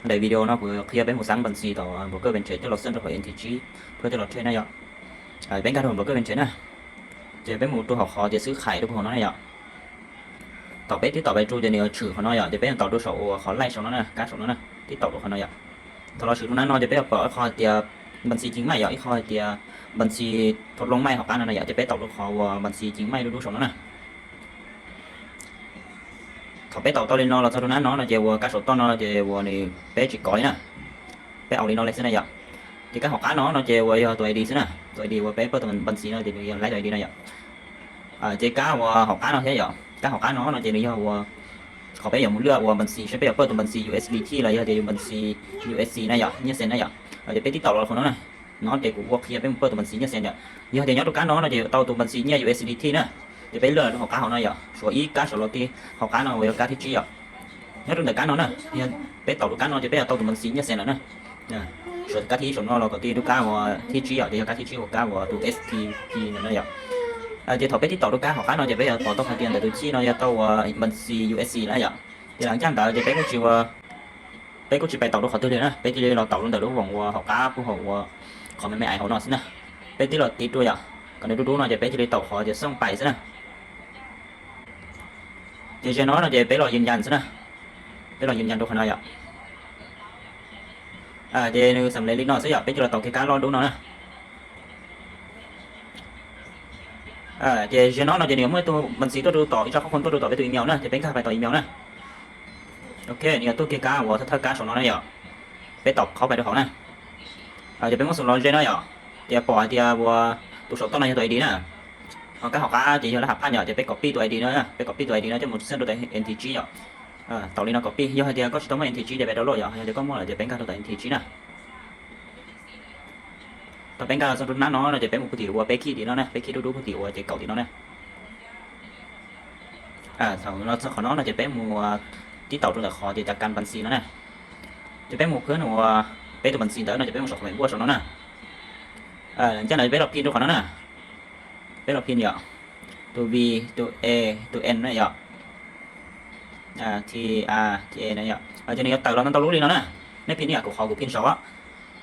ໃນວິດີໂອເນາະ ກູເຄຍເປັນຜູ້ສ້າງບັນຊີຕໍ່ໂບຣກເກີ Vantage ຈາກ Lawson ໄປເຂົ້າ ເອັນທີຈີ ເພື່ອຈະລອດເທຣດນະເຢາະ. ເປັນການໂທບໂບຣກເກີ Vantage ນະ. ຈະເປັນໝູ່ຕູ້ເຂົ້າຂໍຈະຊື້ຂາຍທຸກຄົນເນາະເຢາະ. ຕໍ່ໄປຕິດຕໍ່ໄປຈູຈະເໜີຊື່ຂອງເນາະເຢາະ. ຈະເປັນຕໍ່ດູສອງໂອ ຂໍໄລສອງເນາະນະ ກາສອງເນາະນະ. ຕິດຕໍ່ດູຂອງເນາະເຢາະ. ຖ້າລອດຊື່ດູນັ້ນເນາະ ຈະເປັນເປີດຂໍເຕຍບັນຊີຈິງໃໝ່ເຢາະ. ອີກຂໍເຕຍບັນຊີທົດລອງໃໝ່ຂອງການເນາະເຢາະ. ຈະເປັນຕໍ່ດູຂໍວ່າບັນຊີຈິງໃໝ່ດູໆສອງເນາະນະ. ເຂົ້າໄປຕໍ່ຕໍ່ເລີຍເນາະ ລະເທົ່ານັ້ນເນາະ ເນາະເຈວ່າກາສອງຕອນເນາະ ເນາະເຈວ່ານີ້ເປັນຈິກອຍນະ ເປັນເອົາລີເນາະເລີຍຊິນະເຢາະ. ເຈກາຂອງການເນາະ ເນາະເຈວ່າຢູ່ຕົວໄອດີຊິນະ ຕົວໄອດີວ່າເປັນເປີດຕົວບັນຊີເນາະ ເຈວ່າໄລຕົວໄອດີເນາະເຢາະ. ເອີ ເຈກາວ່າຂອງການເນາະເຢາະ ກາຂອງການເນາະ ເນາະເຈວ່າ ເຂົ້າໄປຢາກເລືອກວ່າບັນຊີ ໃຊ້ໄປຢາກເປີດຕົວບັນຊີ ຢູເອສດີທີ ລະຢາກເປັນບັນຊີ ຢູເອສຊີ ນະເຢາະ ເຍເຊັນນະເຢາະ. ເອີ ຈະໄປຕິດຕໍ່ລະຄົນເນາະ ເນາະ ເຈກູເຄຍເປັນເປີດຕົວບັນຊີເຍເຊັນເຢາະ. ຢາກຈະເອົາຕົວການເນາະ ເນາະ ຈະເອົາຕົວບັນຊີເຍ ຢູເອສດີທີ ນະ ຈະໄປເລືອກຂອງການເຮົາເນາະເຢາະ. ສ່ວນອີກກາສອງໂລຕີຂອງການເຮົາ ເວລາກາທີຈີເຢາະ ຍອດຕົວການເນາະນະ ເນາະ ເປັນຕໍ່ຕົວການເນາະ ຈະເປັນຕໍ່ຕົວບັນຊີເຍເຊັນລະນະ. ສ່ວນກາທີສອງເນາະ ເຮົາກະຕິດຕົວການວ່າທີຈີເຢາະ ຈະກາທີຈີກາວ່າຕົວເອສທີພີ ນະເຢາະ. ເອີ ຈະເຂົ້າໄປຕິດຕໍ່ຕົວການຂອງການເນາະ ຈະເປັນຕໍ່ຕໍ່ການເຮົາ ເປັນຕົວທີເນາະ ຈະຕໍ່ວ່າບັນຊີ ຢູເອສດີ ນະເຢາະ. ຈາກນັ້ນຈາກນັ້ນຈະເປັນກູຊິວ່າ ເປັນກູຊິໄປຕໍ່ດູເຂົາຕື່ມເລີຍນະ ເປັນຈີເລີຍເຮົາຕໍ່ດູເດີ ລະຫວ່າງວ່າເຮົາກາຜູ້ເຮົາວ່າຄອມເມັນໄມ່ອາຍເຮົາເນາະຊິນະ. ເປັນຈີເລີຍຕິດຕົວເຢາະ ກະດູດູເນາະ ຈະເປັນຈີເລີຍຕໍ່ເຂົາຈະສົ່ງໄປຊິນະ. ເຈເຈເນາະ ເນາະ ຈະເປັນລໍຢືນຢັນຊິນະ ເປັນລໍຢືນຢັນດູຂະໜາດເຢາະ. ເອີ ເຈໜຶ່ງສຳເລັດລິເນາະຊິເຢາະ ເປັນຈີເລີຍຕໍ່ເຄກາລໍດູເນາະນະ. ເອີ ເຈເຈເນາະ ເນາະ ເຈນີ້ເມື່ອຕົວບັນຊີຕົວດູຕໍ່ ອີກສອງຄົນຕົວດູຕໍ່ເປັນຕົວອີເມວນະ ຈະເປັນກາໄປຕໍ່ອີເມວນະ. ໂອເຄ ນີ້ຕົວເຄກາ ເວົ້າເທົ່າໆກາສອງເນາະນະເຢາະ. ໄປຕອບເຂົາໄປດູເຂົານະ. ເອີ ຈະເປັນໝົດສອງເນາະເຈເນາະເຢາະ. ຈະປໍເຕຍວ່າຕົວສອງຕົວນັ້ນຕົວໄອດີນະ ເຮົາກະເຮົາກະຈະເຮັດລະຫັດຜ່ານເຢາະ. ຈະໄປກັອບປີ້ຕົວໄອດີເນາະ ໄປກັອບປີ້ຕົວໄອດີເນາະ ຈະໝົດເສັ້ນຕົວແຕ່ເອັນທີຈີເຢາະ. ເອີ ຕອນນີ້ເນາະ ກັອບປີ້ ເຮົາເຮັດເດຍກໍຊິຕ້ອງມາເອັນທີຈີ ຈະໄປດາວໂຫຼດເຢາະ ເຮົາເຮັດເດຍກໍໝົດລະ ຈະເປັນການຕົວແຕ່ເອັນທີຈີນະ. ຕໍ່ໄປການສະຫຼຸບນັ້ນເນາະ ຈະເປັນຜູ້ທີ່ວ່າໄປຄີດດີເນາະນະ ໄປຄີດດູໆຜູ້ທີ່ວ່າຈະເກົ່າດີເນາະນະ. ເອີ ເຮົາເນາະ ເຮົາເນາະ ຈະເປັນໝູ່ຕິດຕໍ່ຕົວຂອງຈາກການບັນຊີເນາະນະ. ຈະເປັນໝູ່ເພື່ອນວ່າເປັນຕົວບັນຊີເດີເນາະ ຈະເປັນໝູ່ສອງຄົນບວກສອງເນາະນະ. ເອີ ຫຼັງຈາກນັ້ນຈະເປັນລອກພິນທຸກຄົນເນາະນະ. ເປັນລອກພິນເຢາະ ຕົວວີ ຕົວເອ ຕົວເອັນນະເຢາະ. ອ່າ ທີອາ ທີເອ ນະເຢາະ. ເອົາ ຈະນີ້ເຕີມລອກນັ້ນຕໍ່ລູກລີເນາະນະ. ໃນພິນນີ້ ກູຂໍກູພິນສອງອະ.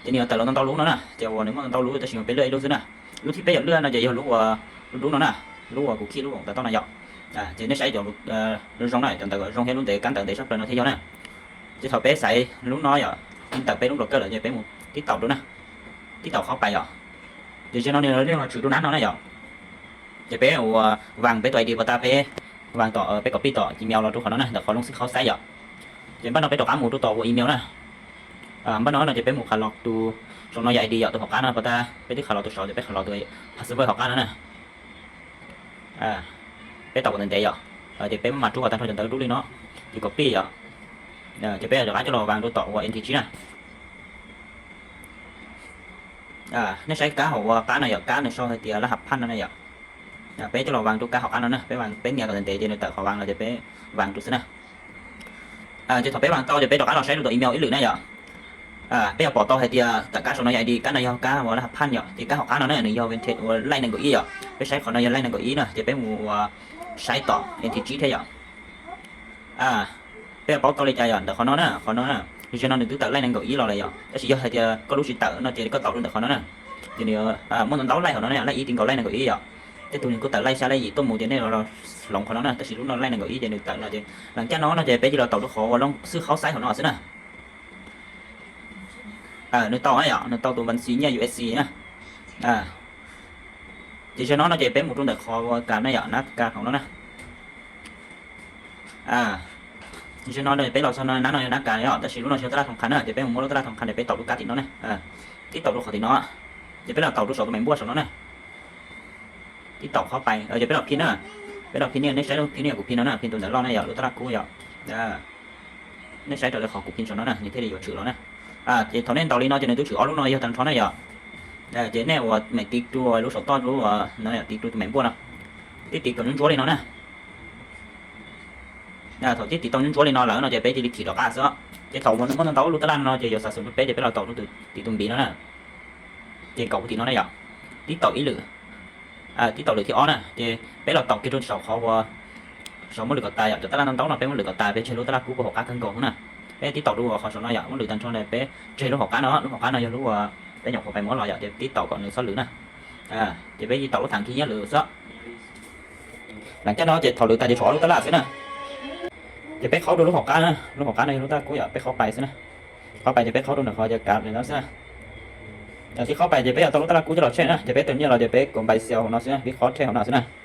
ຈະນີ້ເຕີມລອກນັ້ນຕໍ່ລູກເນາະນະ ຈະວ່າໃນໝົດຕໍ່ລູກ ແຕ່ຊິເປັນເລືອກອີກລູກຊິນະ. ລູກທີ່ເປັນຢາກເລືອກນະ ຈະຢາກລູກວ່າ ລູກເນາະນະ ລູກວ່າກູຄີດ ລູກຂອງຕາຕ້ອງນະເຢາະ. ອ່າ ຈະໄດ້ໃຊ້ດຽວ ເອີ ລູກຊ່ອງນະ ຈະເຕີມຊ່ອງເຮັດລູກເຕະກັນເຕີມເຕະຊັບເປີເນາະ ທີ່ເຢາະນະ. ຈະເຂົ້າໄປໃສ່ລູກນ້ອຍເຢາະ ເຕີມໄປລູກບລັອກເກີ ຈະໄປໝູ່ຕິດຕໍ່ດູນະ ຕິດຕໍ່ເຂົ້າໄປເຢາະ. ຈະເນາະ ເນາະ ເນາະ ຊື່ດູນັ້ນເນາະນະເຢາະ. ຈະໄປວ່າວາງໄປຕົວໄອດີບໍ່ຕາໄປວາງຕໍ່ ເອີ ໄປກັອບປີ້ຕໍ່ອີເມວລາວທຸກຄົນເນາະນະ ແລ້ວຂໍລົງຊື່ເຂົ້າໃຊ້ເຢາະ. ຈະເປັນເນາະ ໄປຕໍ່ກາໝູ່ຕູຕໍ່ຫົວອີເມວນະ. ເອີ ເປັນເນາະ ຈະໄປໝູ່ຄາລັອກຕູສອງເນາະ ຢາກໄອດີເຢາະ ໂຕຂອງການເນາະ ບໍ່ຕາໄປຕິຄາລັອກຕູສອງ ຈະໄປຄາລັອກໂດຍພາສເວີດຂອງການເນາະນະ. ເອີ ໄປຕໍ່ກັນແຕ່ເຢາະ. ເອີ ຈະໄປມາຕູກັບຕາໂທຈັນເຕີດູລີເນາະ ຈະກັອບປີ້ເຢາະ. ເອີ ຈະໄປເດີກາຈະລໍວາງໂຕຕໍ່ຫົວເອັນທີຈີນະ. ເອີ ໃນໃຊ້ກາຫົວການນະເຢາະ ການໃນຊອກໃຫ້ເຕຍລະຫັດຜ່ານນະເຢາະ. ອ່າ ເປັນຈະລອງວາງຕູກາເຂົາອັນນັ້ນນະ ໄປວາງເປັນເນຍກໍເຕັນເຕ ຈະໄດ້ຕະເຂົາວາງ ລະຈະໄປວາງຕູຊະນະ. ອ່າ ຈະເຂົ້າໄປວາງຕໍ່ ຈະໄປຕອກອັນລະໃຊ້ດູໂຕອີເມວອີກຫຼືນະເຢາະ. ອ່າ ເປັນເອົາປອກຕໍ່ໃຫ້ເຕຍຕະກາໂຊນອຍໄອດີ ກັນນະເຢາະ ກາວ່າລະຫັດຜ່ານເຢາະ ທີ່ກາເຂົາອັນນັ້ນນະ ນີ້ເຢາະ ເວັນເທັດ ໂອ ໄລນະໂກອີເຢາະ. ໄປໃຊ້ເຂົານະເຢາະ ໄລນະໂກອີນະ ຈະໄປໝູ່ວ່າໃຊ້ຕໍ່ ເອັນທີຈີ ແທ້ເຢາະ. ອ່າ ເປັນເອົາປອກຕໍ່ເລີຍຈະເຢາະ ເດີເຂົານອນນະ ເຂົານອນນະ ຢູ່ເຊນອນໜຶ່ງຕຶກຕະໄລນະໂກອີຫຼໍແລເຢາະ. ແຕ່ຊິເຢາະໃຫ້ເຕຍກໍລູກຊິຕະເນາະ ເຕຍກໍຕອບລຸນເດີເຂົານອນນະ. ເດນຽວ ອ່າ ໝົດຕອນເຕົາໄລເຂົານອນນະ ໄລອີຕິງກໍໄລນະໂກອີເຢາະ. ເຕຍຕູນກໍຕະໄລຊາໄລອີໂຕໝູເດນຽວລາວ ສະຫຼອງເຂົາເນາະນະ ແຕ່ຊິລຸນນອນໄລນະໂກອີ ຈະໜຶ່ງຕະນະເດ ຫຼັງຈາກນັ້ນເນາະ ຈະໄປທີ່ລາວເຕົາລູກເຂົາວ່າລອງຊື້ເຂົ້າໃຊ້ເຂົາເນາະ ຊີ້ນະ. ເອີ ໜຶ່ງເຕົານະເຢາະ ໜຶ່ງເຕົາໂຕບັນຊີເນຍ ຢູເອັສຊີນະ. ອ່າ ຈະເຊນອນເນາະ ຈະໄປໝູ່ຕົງເດີເຂົາວ່າການນະເຢາະ ນະການຂອງລາວນະ. ອ່າ ຈະເຊນອນເນາະ ຈະໄປລາວຊະນອນນະ ນະການເນາະ ແຕ່ຊິລຸນນອນຊິຕະຫຼາດທອງຄຳນະ ຈະໄປໝູ່ຕະຫຼາດທອງຄຳ ຈະໄປເຕົາລູກກາຕິເນາະນະ. ອ່າ ຕິດເຕົາລູກເຂົາຕິເນາະ ຈະໄປລາວເຕົາລູກເຂົາຕົວແມ່ນບົວສອງເນາະນະ. ຕິດຕໍ່ເຂົ້າໄປ ເອີ ຈະໄປລອກພິນນະ ໄປລອກພິນນີ້ ໃນໃຊ້ລອກພິນນີ້ ກູພິນເອົານະ ພິນໂຕເດີລອກນະເຢາະ ລູກຕະຫຼາດກູເຢາະ. ອ່າ ໃນໃຊ້ໂຕເດີເຂົາກູພິນສອງເນາະນະ ນີ້ເທດຢູ່ຊື່ລາວນະ. ອ່າ ຈະເທົ່ານັ້ນເຕົາລີເນາະ ຈະໜຶ່ງຕຸຊື່ອອລູກເນາະ ເຢາະຕັນທອນນະເຢາະ. ເອີ ຈະແນວວ່າແມ່ນຕິກຕົວລູກສອງຕອນ ຫຼືວ່ານັ້ນເນາະ ຕິກຕົວແມ່ນບົວເນາະ ຕິກ ຕິກຕົວໜຶ່ງຈົວລີເນາະນະ. ອ່າ ເທົ່າທີ່ຕິກຕອນໜຶ່ງຈົວລີເນາະ ແລ້ວເນາະ ຈະໄປທີ່ລິດຖີດອກອາເຊາະ ຈະເທົ່າໝົດ ໝົດເຕົາລູກຕະຫຼາດເນາະ ຈະເຢາະສະສົມໄປ ຈະໄປລາວເຕົາລູກຕິກຕຸງບີເນາະນະ. ເຈນເກົ່າຜູ້ທີ່ເນາະນະເຢາະ ຕິດຕໍ່ອີ່ຫຼີ ອ່າ ຕິດຕໍ່ເລີຍທີ່ອອນນະ ເຈໄປລາວເຕົາກິດໂຕນເສົາເຂົາວ່າ ເສົາໝົດເລີຍກໍຕາຍອະ ຈະຕະຫຼາດນຳເຕົາເນາະ ໄປໝົດເລີຍກໍຕາຍ ໄປເຊໂລຕະຫຼາດກູບໍ່ອອກກາເຄິ່ງກອງນະ. ပႆတိတ်းတေႃႇ လူး ၶွင်သူၼ်ၼေႃႈယဝ်ႉ မၼ်းလိူဝ်တၼ်းၸူမ်းလႄႈ ပႆၸႂ်ႉ လူး ၶွင်ၵႃႈၼေႃႈ လူး ၶွင်ၵႃႈၼေႃႈယဝ်ႉ လူး ဝႃႈ ပႆၺွပ်းၶွင်ပႆမေႃးလေႃႈယဝ်ႉ တေတိတ်းတေႃႇၵေႃႉၼိုင်ႈ သွၼ်းလိူဝ်ၼႃႇ ဢႃႇ တေပႆတိတ်းတေႃႇ လူး ထၢင်ႇၶီႈၺႃးလိူဝ်သေ လင်ၸၢၵ်ႇၼၼ်ႉ တေထေႃႇလိူဝ်တႃႇ တေထေႃႇ လူး တလႃႉသေၼႃႇ တေပႆၶဝ်ႈတူၺ်း လူး ၶွင်ၵႃႈၼႃႇ လူး ၶွင်ၵႃႈၼႃႇ လူး တႃႇၵူႈယဝ်ႉ ပႆၶဝ်ႈပႆသေၼႃႇ ၶဝ်ႈပႆ တေပႆၶဝ်ႈတူၺ်းၼႃႇ ၶဝ်ႈတေၵၢပ်ႈၼႆႉၼႃႇသေၼႃႇ တႄႇတီႈၶဝ်ႈပႆ တေပႆဢဝ်တေႃႇ လူး တလႃႉၵူႈ ၸွတ်ႇၶျႅၵ်ႉၼႃႇ တေပႆတူၺ်းၼႆႉလေႃႈ တေပႆၵူၼ်းပႆသဵဝ်ႇၶွင်ၼႃႇသေၼႃႇ ဝိၶရေႃးထရဵတ်ႉၶွင်ၼႃႇသေၼႃႇ